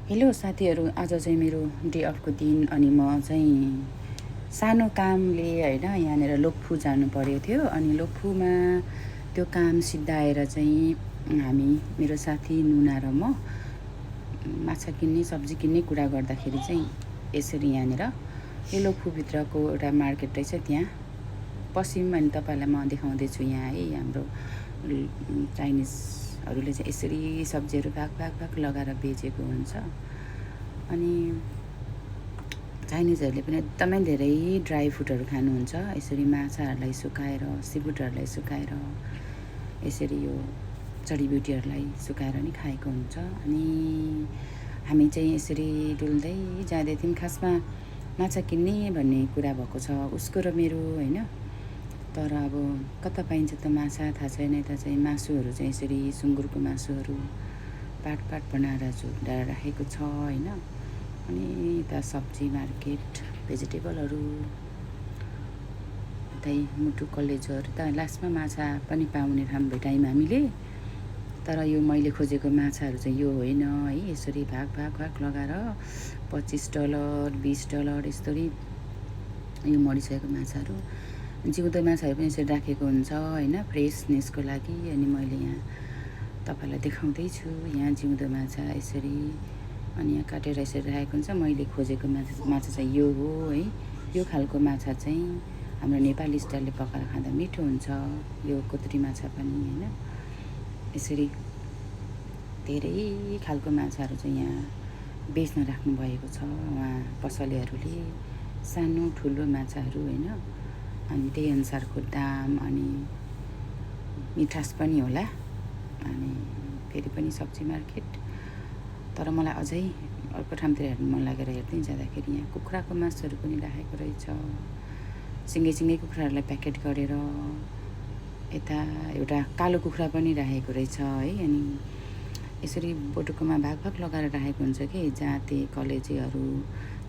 Hello साथीहरू, आज चाहिँ मेरो डे अफको दिन अनि म चाहिँ सानो कामले होइन यहाँनिर लोकफू जानु पर्यो थियो। अनि लोकफूमा त्यो काम सिद्धाएर चाहिँ हामी मेरो साथी नुना र म माछा किन्ने सब्जी किन्ने कुरा गर्दाखेरि चाहिँ यसरी यहाँनिर यो लोकफूभित्रको एउटा मार्केट रहेछ, त्यहाँ पस्यौँ। अनि तपाईँलाई म देखाउँदैछु यहाँ है हाम्रो चाइनिजहरूले चाहिँ यसरी सब्जीहरू भाग भाग भाग लगाएर बेचेको हुन्छ। अनि चाइनिजहरूले पनि एकदमै धेरै ड्राई फ्रुटहरू खानुहुन्छ, यसरी माछाहरूलाई सुकाएर, सीफुडहरूलाई सुकाएर, यसरी यो जडीबुटीहरूलाई सुकाएर नि खाएको हुन्छ। अनि हामी चाहिँ यसरी डुल्दै जाँदै थियौँ। खासमा माछा किन्ने भन्ने कुरा भएको छ उसको र मेरो होइन, तर अब कता पाइन्छ त माछा थाहा छैन। यता चाहिँ मासुहरू चाहिँ यसरी सुँगुरको मासुहरू पाट पाट बनाएर झुन्डाएर राखेको छ होइन। अनि यता सब्जी मार्केट, भेजिटेबलहरू, यतै मुटु कलेजहरू, त लास्टमा माछा पनि पाउने ठाउँ भेटायौँ हामीले। तर यो मैले खोजेको माछाहरू चाहिँ यो होइन है। यसरी भाग भाग भाग लगाएर $25, $20 यस्तरी यो मरिसकेको माछाहरू, जिउँदो माछाहरू पनि यसरी राखेको हुन्छ होइन, फ्रेसनेसको लागि। अनि मैले यहाँ तपाईँलाई देखाउँदैछु यहाँ जिउँदो माछा यसरी, अनि यहाँ काटेर यसरी राखेको हुन्छ। मैले खोजेको माछा चाहिँ यो हो है। यो खालको माछा चाहिँ हाम्रो नेपाली स्टाइलले पकाएर खाँदा मिठो हुन्छ, यो कोत्री माछा पनि होइन। यसरी धेरै खालको माछाहरू चाहिँ यहाँ बेच्न राख्नु भएको छ उहाँ पसलेहरूले, सानो ठुलो माछाहरू होइन। अनि त्यही अनुसारको दाम अनि मिठास पनि होला। अनि फेरि पनि सब्जी मार्केट। तर मलाई अझै अर्को ठाउँतिर हेर्नु मन लागेर हेर्दै जाँदाखेरि यहाँ कुखुराको मासुहरू पनि राखेको रहेछ, सिङ्गै कुखुराहरूलाई प्याकेट गरेर। यता एउटा कालो कुखुरा पनि राखेको रहेछ है। अनि यसरी बटुकोमा भाग भाग लगाएर राखेको हुन्छ कि, जाते कलेजेहरू,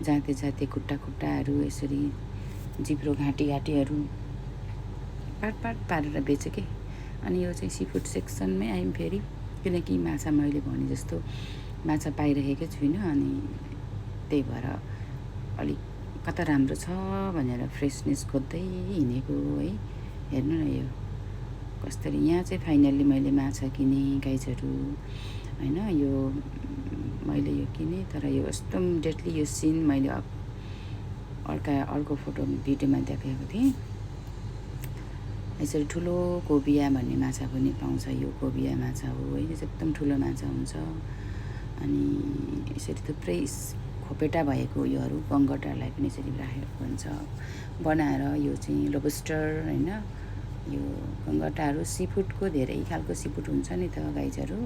जाते खुट्टाहरू, यसरी जिब्रो घाँटीहरू पाट पाट पारेर बेच्यो कि। अनि यो चाहिँ सीफुड सेक्सनमै आयौँ फेरि, किनकि माछा मैले भने जस्तो माछा पाइरहेकै छुइनँ। अनि त्यही भएर अलिक कता राम्रो छ भनेर फ्रेसनेस खोज्दै हिँडेको है। हेर्नु न यो कसरी, यहाँ चाहिँ फाइनल्ली मैले माछा किनेँ गाइजहरू होइन। यो मैले यो किनेँ, तर यो यस्तो डेडली यो सिन मैले अर्को फोटो भिडियोमा देखाएको थिएँ। यसरी ठुलो कोबिया भन्ने माछा पनि पाउँछ, यो कोबिया माछा हो है, एकदम ठुलो माछा हुन्छ। अनि यसरी थुप्रै खोपेटा भएको योहरू गङ्गटाहरूलाई पनि यसरी राखेको हुन्छ बनाएर। यो चाहिँ लोबस्टर होइन, यो गङ्गटाहरू सिफुडको धेरै खालको सिफुड हुन्छ नि त गाइजहरू।